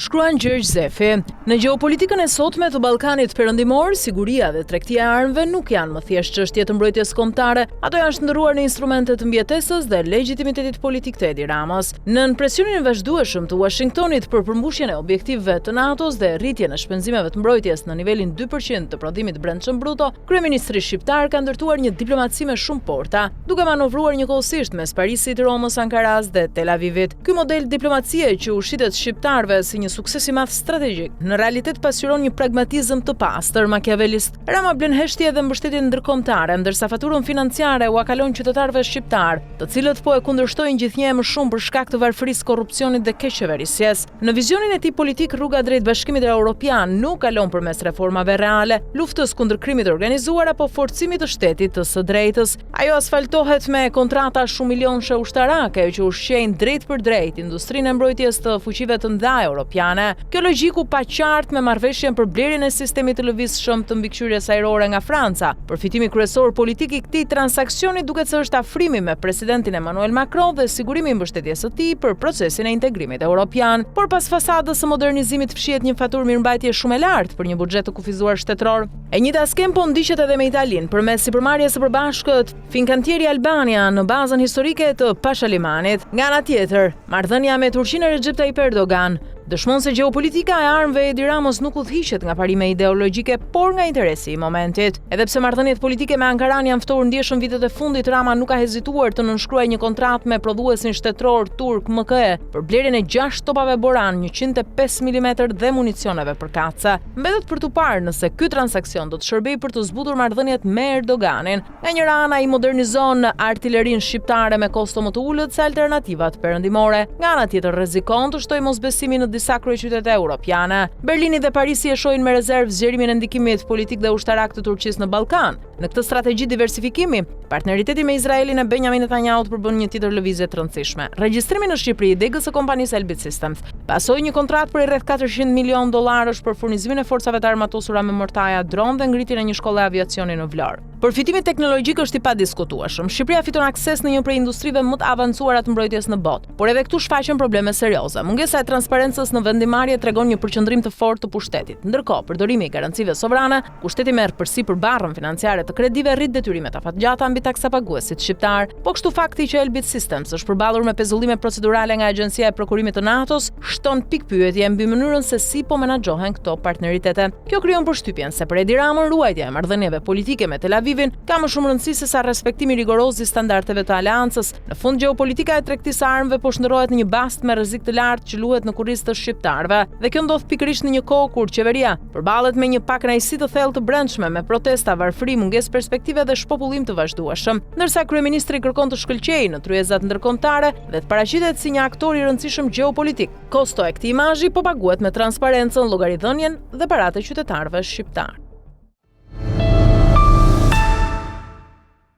Shkruan Gjergj Zefi. Në gjeopolitikën e sotme të Ballkanit Perëndimor, siguria dhe tregtia e armëve nuk janë më thjesht çështje të mbrojtjes kombëtare, ato janë shndërruar në instrumente të mbijetesës dhe legjitimitetit politik të Edi Ramës. Nën presionin e vazhdueshëm të Uashingtonit për përmbushjen e objektivave të NATO-s dhe rritjen e shpenzimeve të mbrojtjes në nivelin 2% të prodhimit të brendshëm bruto, kryeministri shqiptar ka ndërtuar një diplomaci me shumë porta, duke manovruar njëkohësisht mes Parisit, Romës, Ankarasë dhe Tel Avivit. Ky model diplomacie që u shitet shqiptarëve si një sukses i madh strategjik, në realitet pasqyron një pragmatizëm të pastër makiavelist. Rama blen heshtje dhe mbështetje ndërkombëtare, ndërsa faturën financiare ua kalon qytetarëve shqiptarë, të cilët po e kundërshtojnë gjithnjë e më shumë për shkak të varfërisë, korrupsionit dhe keqqeverisjes. Në vizionin e tij politik, rruga drejt Bashkimit Europian nuk kalon përmes reformave reale, luftës kundër krimit të organizuar apo forcimit të shtetit të së drejtës. Ajo asfaltohet me kontrata shumëmilionëshe ushtarake që ushqejnë drejtpërdrejt industrinë e mbrojtjes të fuqive të mëdha europiane. Kjo logjikë u pa qartë me marrëveshjen për blerjen e sistemit të lëvizshëm të mbikëqyrjes ajrore nga Franca. Përfitimi kryesor politik i këtij transaksioni duket se është afrimi me presidentin Emmanuel Macron dhe sigurimi i mbështetjes së tij për procesin e integrimit Europian. Por pas fasadës së modernizimit fshihet një faturë mirëmbajtje shumë e lartë për një buxhet të kufizuar shtetëror. E njëjta skemë po ndiqet edhe me Italinë, përmes sipërmarrjes së përbashkët Fincantieri Albania në bazën historike të Pashalimanit. Nga ana tjetër, marrëdhënia me Turqinë e Rexhep Tayyip Erdogan dëshmon se gjeopolitika e armëve e Edi Ramës nuk udhëhiqet nga parime ideologjike, por nga interesi i momentit. Edhe pse marrëdhëniet politike me Ankaranë janë ftohur ndjeshëm vitet e fundit, Rama nuk ka hezituar të nënshkruajë një kontratë me prodhuesin shtetëror turk MKE për blerjen e 6 topave Boran 105 mm dhe municioneve përkatëse. Mbetet për t'u parë nëse ky transaksion do të shërbejë për të zbutur marrëdhëniet me Erdoganin. Nga njëra anë ai modernizon artilerinë shqiptare me kosto më të ulët se alternativat perëndimore. Nga ana tjetër rrezikon të shtojë mosbesimin në disa kryeqytete europiane. Berlini dhe Parisi e shohin me rezervë zgjerimin e ndikimit politik dhe ushtarak të Turqisë në Ballkan. Në këtë strategji diversifikimi, partneriteti me Izraelin e Benjamin Netanyahut përbën një tjetër lëvizje të rëndësishme. Regjistrimi në Shqipëri i degës së kompanisë Elbit Systems pasoi një kontratë prej rreth 400 milionë dollarësh për furnizimin e forcave të armatosura me mortaja, dronë dhe ngritjen e një shkolle aviacioni në Vlorë. Përfitimi teknologjik është i padiskutueshëm. Shqipëria fiton akses në një prej industrive më të avancuara të mbrojtjes në botë, por edhe këtu shfaqen probleme serioze. Mungesa e transparencës në vendimmarrje tregon një përqendrim të fortë të pushtetit. Ndërkohë, përdorimi i garancive sovrane, ku shteti merr përsipër barrën financiare të kredive, rrit detyrimet afatgjata mbi taksapaguesit shqiptarë. Po kështu fakti që Elbit Systems është përballur me pezullime procedurale nga Agjencia e Prokurimit të NATO-s, shton pikëpyetje mbi mënyrën se si po menaxhohen këto partneritete. Kjo krijon përshtypjen se për Edi Ramën ruajtja e marrëdhënieve politike me Tel Avivin ka më shumë rëndësi sesa respektimi rigoroz i standardeve të aleancës. Në fund, gjeopolitika e tregtisë së armëve po shndërrohet në një bast me rrezik të lartë që luhet në kurriz të shqiptarëve. Dhe kjo ndodh pikërisht në një kohë kur qeveria përballet me një pakënaqësi të thellë të brendshme, me protesta, varfëri, mungesë perspektive dhe shpopullim të vazhdueshëm. Ndërsa kryeministri kërkon të shkëlqejë në tryezat ndërkombëtare dhe të paraqitet si një aktor i rëndësishëm gjeopolitik. Kosto e këtij imazhi po paguhet me transparencën, llogaridhënien dhe paratë e qytetarëve shqiptarë.